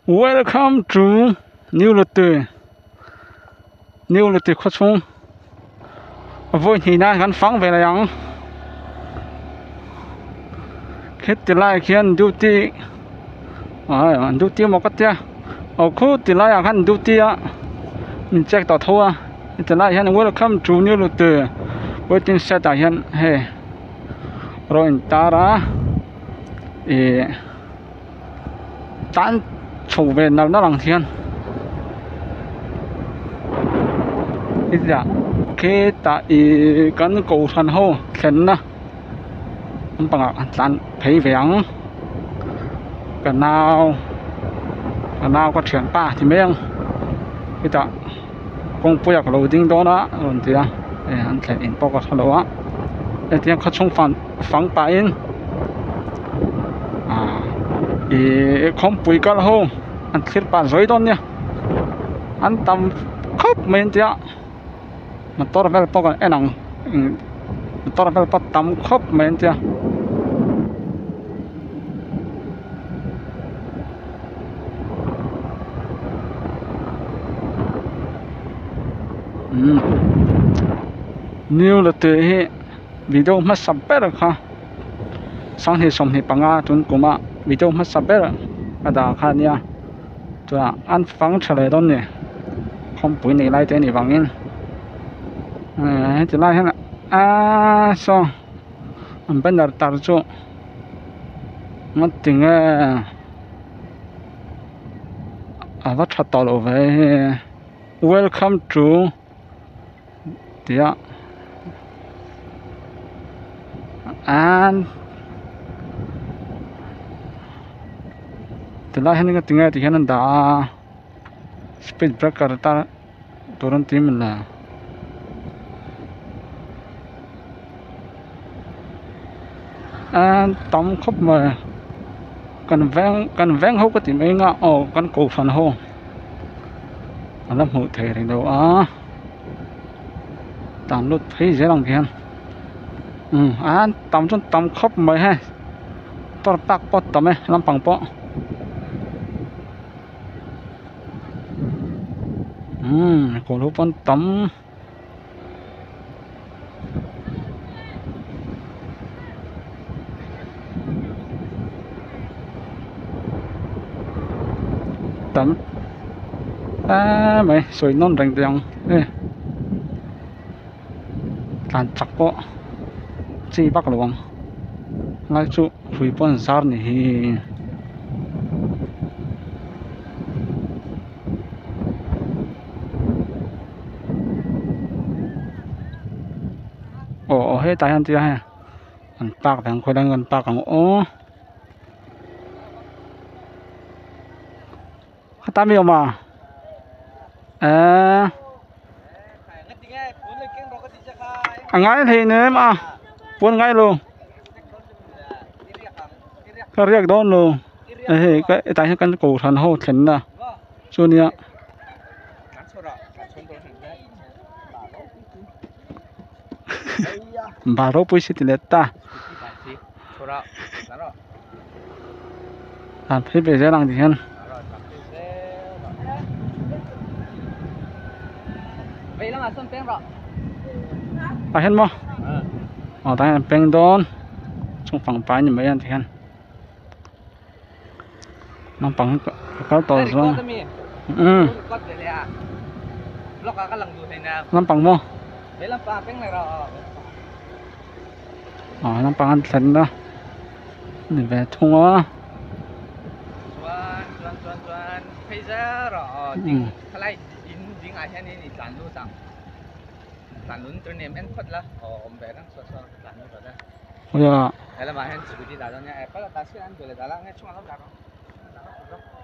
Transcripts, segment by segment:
Welcome to New Lottery New Lottery khaw chhung vawi hnih nan kan fang ve leh ang kheti laiah khian duty ah duty emaw ka tia aw khu ti laiah khan duty a min check tawh tho a heti laiah hian welcome to New Lottery waiting shed ah hian hei rawng in tar a ih. Tan chho ve nalh nalh ang hian khetah ihh kan kohhran ho thlenna lampangah an tlan phei ve ang ka nau ka nau ka thianpa ti mai ang hetah kawngpuia ka lo ding dawn a a rawn ti a hei an thlen in pawh ka hre lo a hetiang khaw chhung fan fang pahin ah ihh khawmpui kal ho an thlir pah zuai dawn nia an tam khawp mai an tia motor vel pawh kan en ang motor vel pawh tam khawp mai an tia. New la tih hi video hmasa ber kha sanghnih 25 tun kuma video hmasa ber a dah kha a nia chuan an fang tha leh dawn a ni khawmpui nei lai te a nih vangin heti lai hian aaa saw an banner tar chu ngawt tinge a va tha tawh lo ve welcome to tih a an tilai hian enga tinge ti hian an dah a speed breaker tar tur an ti mawn le. An tam khawp mai kan veng kan veng ho ka ti mai anga aw kan kohhran ho a la hmuh theih rih lo a tan lut phei zel ang hian umm an tam chuan tam khawp mai hei tawr tak pawh a tam e lampang pawh. Umm kawl ho pawn tam. Tam emai sawi nawn reng teh ang e tlan chak pawh chi vak lo ang lai chu hrui pawh an zar ni hi. Aw aw hetah hian tia hei an park ve ang khawilai nge an park ang aw heta mi awm a eee a ngai hlei nem a pawn ngai lo ka riak dawn lo hei hetah hian kan kohhran ho thlenna chu nia. Bal ropui si ti let ta an phei ve zel ang ti hian tah hian maw aw tah hian an peng dawn chung pangpar ni mai ang ti hian. Naupang hi ka kal tawh zawng umm naupang maw aw naupang an thlen na ni ve thung a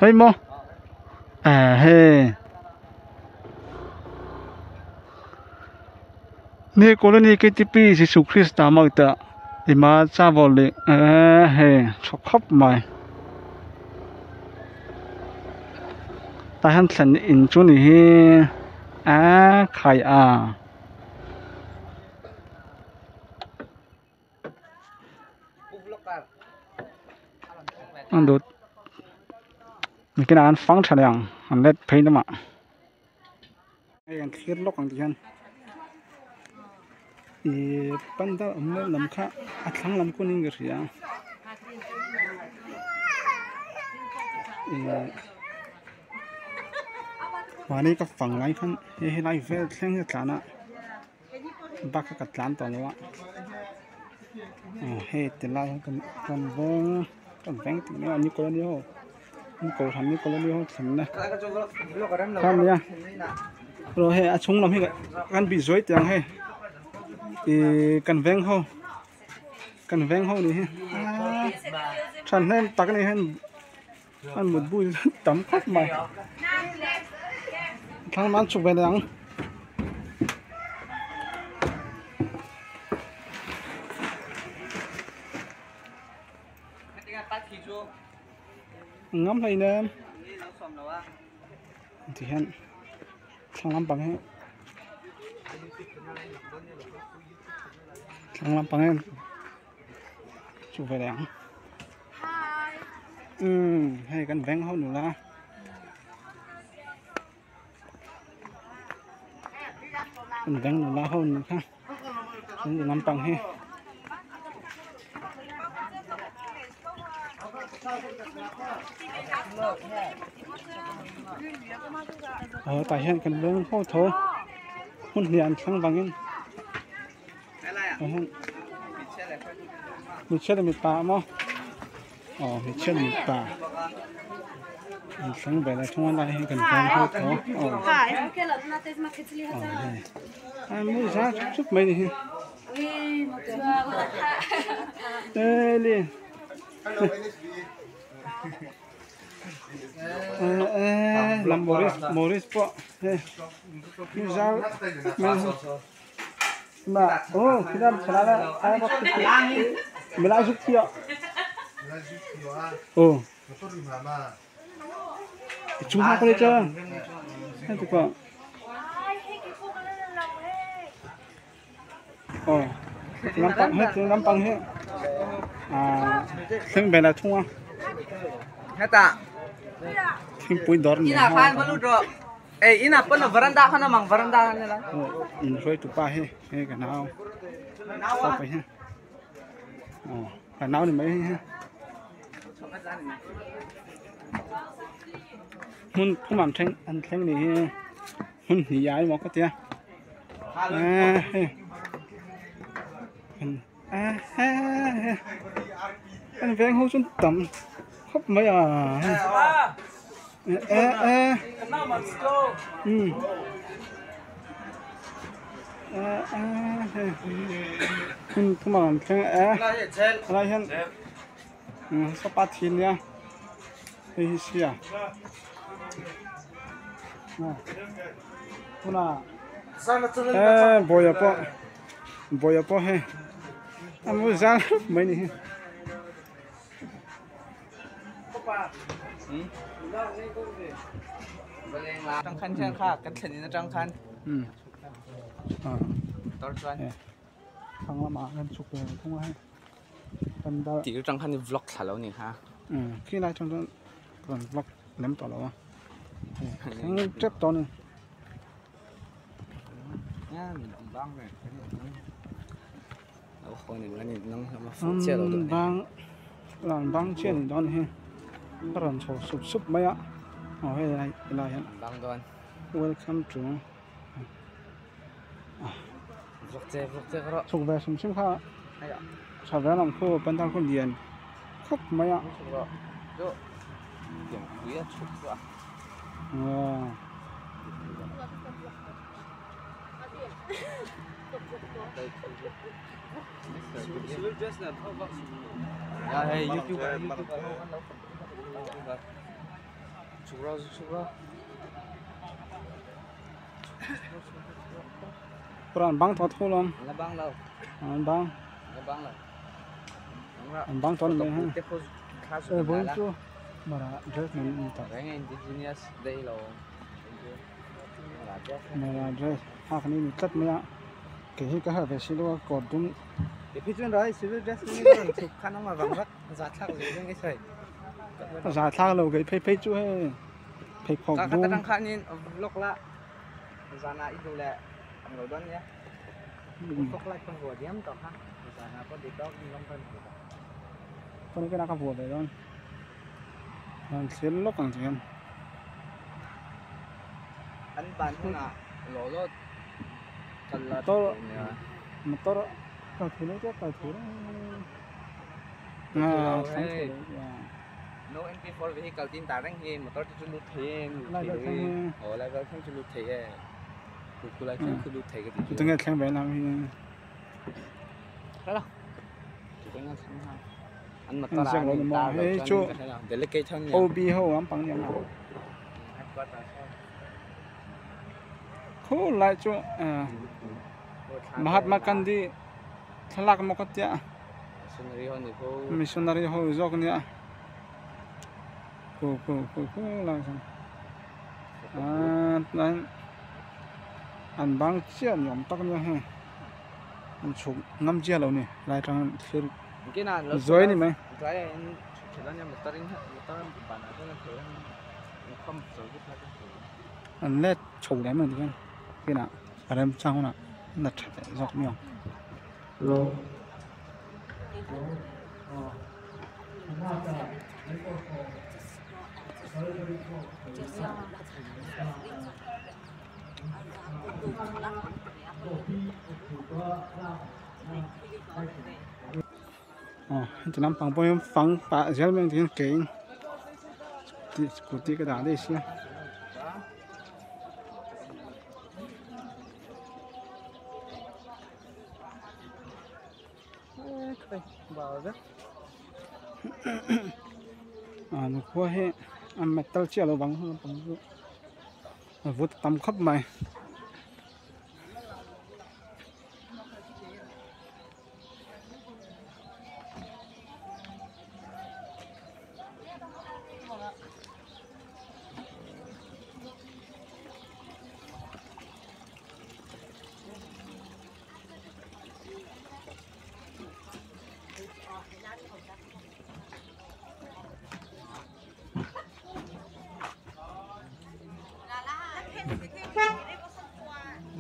Hei maw eh hei ni colony ktp Jisu Krista mak ta ema chawal leh eh hei tha khawp mai tah hian thlen in chu ni hi eh khai a. An dawt. Nikinah an fang tha leh ang an let phei lamah hei an thlir lawk ang tih hian ihh pandal awm mek lam kha a thlang lam kawnin ka hria ihh mahni ka fang lai khan hei helai vel thleng hi a tlan a bak kha ka tlan tawh lo a aw hei ti lai hi kan veng kan veng tih mai a ni colony ho an kohhran ni colony ho thlenna kha a nia rawh hei a chhung lam hi kan bih zuai teh ang hei ihh kan veng ho kan veng ho nih hi thahnem tak a ni hian an mutbu hi tam khawp mai thlang lam an chhuk ve leh ang. Ngam hlei nen ti hian thlang lampang hi thlang lampang hi chu ve leh ang umm hei kan veng ho nula kan veng nula ho ni kha chung lampang hi. Aw tah hian kan veng ho tho hmun hnih an thleng vangin tah hian hmeichhia leh mipa maw aw hmeichhia leh mipa an thleng ve leh thung a lai hi kan veng ho tho aw aw hei a mawi zar chup chup mai a ni hi. Maurice pawh hei zal mai ma aw khilam thlalak a ai bawk milai zuk thi ah aw chung ha ko le cha hei ti pawh aw lampang he thing lampang hi ah thleng vel a thung a thingpui dawr ni in hruai tu pa hi hei ka nau pa hi aw ka nau ni mai hei hmun thum an thleng an thleng ni hi hmun hnih ah emaw ka tia an veng ho chuan tam khawp mai a hmun thum ah an thleng a helai hian sapa thi ania hei hi sia eee bawia pawh bawia pawh hei a mu zal khawp mai ni hi. Thlang lamah kan chhuk ve thung a hei. Tih atang khan i vlog thla lo ni kha. Umm khi lai atang chuan ka rawn vlog lem tawh lo a thleng tep tawh a ni. Bang an bang chiah a ni dawn hi a rawn chho sup sup mai a aw hei lai helai hian welcome to chhuk ve hrim hrim kha tha ve ang khu pandal khu lian khawp mai a aw Pawh an bang tawh tho lo an bang an bang tawh a ni mai hei e vawiin chu mara dress nen a ni tawh mara dress hak ni ni tlat mai a kei hi ka ha ve si lo a kawr dum A zahthlak lo kei phei phei chu hei pheikhawk Ka bum. Ka khanin vlog la zana i duh leh ang lo dawn nia. Fog light kan vuah diam tawh kha zana pawh dik deuh in rawng kan vuah tawh. Pawn kena ka vuah ve dawn. An thlir lawk ang chian. An ban hunah law law kal la Motor motor kal thei lo te kal thei reng. Nga thei lo No entry for vehicle tin tar reng hi motor te chu lut thei e lut thei e aw lai vel thleng chu lut thei e khu khu lai thleng khu lut thei ka ti chu Tunge thleng ve lam hi Hala tunge thleng ha an motor a an tar lo chuan ka hre lo delicate ho nia OB ho lampang nia khu lai chu Mahatma Gandhi thlalak emaw ka tia Missionary ho ni kho missionary ho zawk nia khu khu khu khu lai sawn aaa tunah an bang chiah ni awm tak nia hei an chhuk ngam chiah lo ni lai tang thlir zawi a ni mai. An let chho lem ang tikhian kinah a remchang hunah na tha leh zawk mai ang. Aw heti lampang pawh hian fang pah zel mai ang tikhian kein scooty ka dah daih sia. Ah nikhua hi a metal chiah lo vang lampang chu a vut tam khawp mai.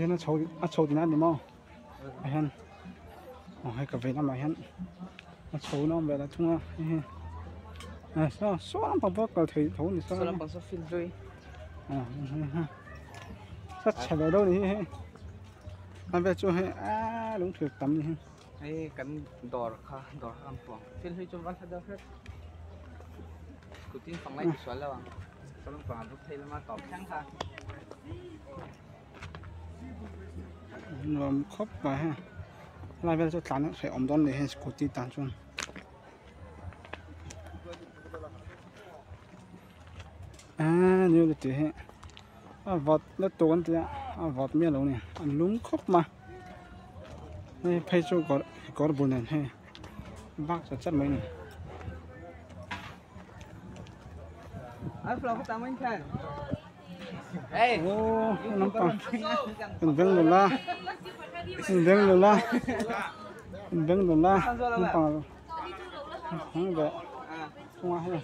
Hian a chho a chho tihna a ni maw ah hian aw hei ka vei lamah hian a chho na awm ve la thung a hei hi ah saw saw lampang pawh kal thei tho a ni saw lampang saw field hlui a chhe ve deuh a ni hi hei a vel chu hei aaa lungthlir tam a ni hi. Hei kan dawr kha dawr kha kan puang field hlui chu va hla deuh hret scooty in fang lai ti sual lo ang saw lampang a buk thei lama tawp thleng kha. Nuam khawp mai hei helai vel chu tlan hreh awm dawn a ni hei scooty tan chuan. Aaa new la tih hi a vawt lutuk an ti a a vawt miah lo a ni a lum khawp mai hei phei chu kawr kawr bul nen hei vak chat chat mai a ni. Aw nampang in veng nula in veng nula in veng nula nampang ve chungah hei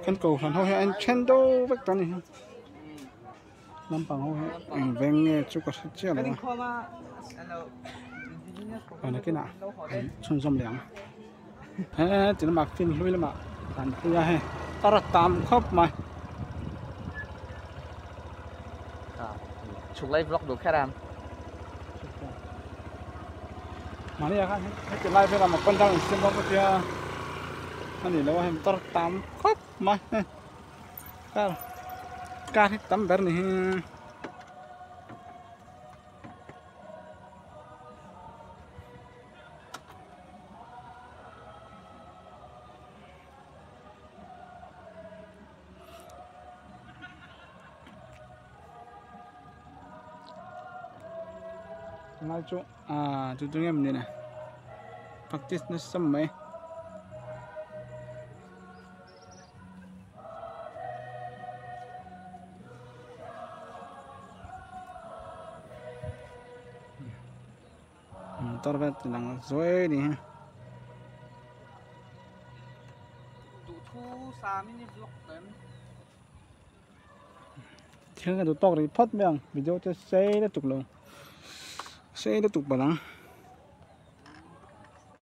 kan kohhran ho hi a inthen deuh vek tawh a ni nampang ho hi eng veng nge chu ka hre chiah lo a aw nakinah an chhunzawm leh ang he ti lamah fin hlui lamah an pui a hei tar a tam khawp mai. Chhuk lai vlog duh kher ang. Mahni ah khan heti lai velah maw pandal an siam bawk a tia a ni lo a hei motor tam khawp mai hei car car hi tam ber a ni hi. Tunlai chu aaa chu chu nge maw ni le practice nasa mai. Motor vel ti lang zuai a ni hi. Thil ka duh tawk rih phawt mai ang video te sei lutuk lo sei lutuk palh ang.